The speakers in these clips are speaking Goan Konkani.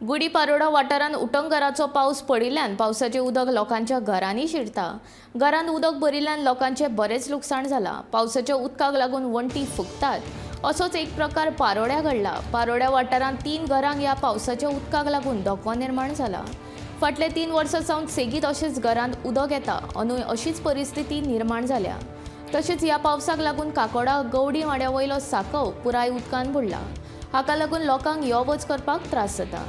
गुडी पारोडा वाठारांत उटंगराचो पावस पडिल्ल्यान पावसाचें उदक लोकांच्या घरांनी शिरता. घरांत उदक भरिल्ल्यान लोकांचें बरेंच लुकसाण जालां. पावसाच्या उदकाक लागून वण्टी फुगतात. असोच एक प्रकार पारोड्या घडला. पारोड्या वाठारांत 3 घरांक ह्या पावसाच्या उदकाक लागून धोको निर्माण जाला. फाटले 3 वर्सां सावन सेगीत अशेंच घरांत उदक येता. अंदूय अशीच परिस्थिती निर्माण जाल्या. तशेंच ह्या पावसाक लागून काकोडा गवडी वाड्या वयलो सांकव पुराय उदकान बुडला. हाका लागून लोकांक यो वच करपाक त्रास जाता.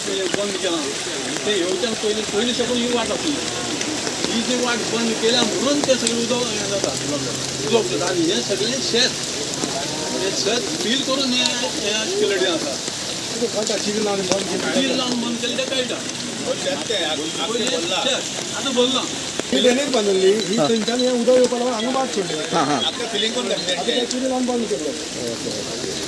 तेंचे बंद केलां ते येवच्यान पयलीं पयलीं साकून ही वाट आसली. ही जी वाट बंद केल्या म्हणून तें सगळें उदक हें जाता, उदक जाता. आनी हें सगळें शेत, हें शेत फील करून हें हें केलें आसा. चिखल लावन बंद केलें. फील लावन बंद केलें तें कळटा. पयलीं शेत आतां भरलां. ही ड्रेनेज बांदिल्ली, ही थंयच्यान हें उदक येवपा लागून हांगा वाट सोडली. आतां ते चिखल लावन बंद केल्लें.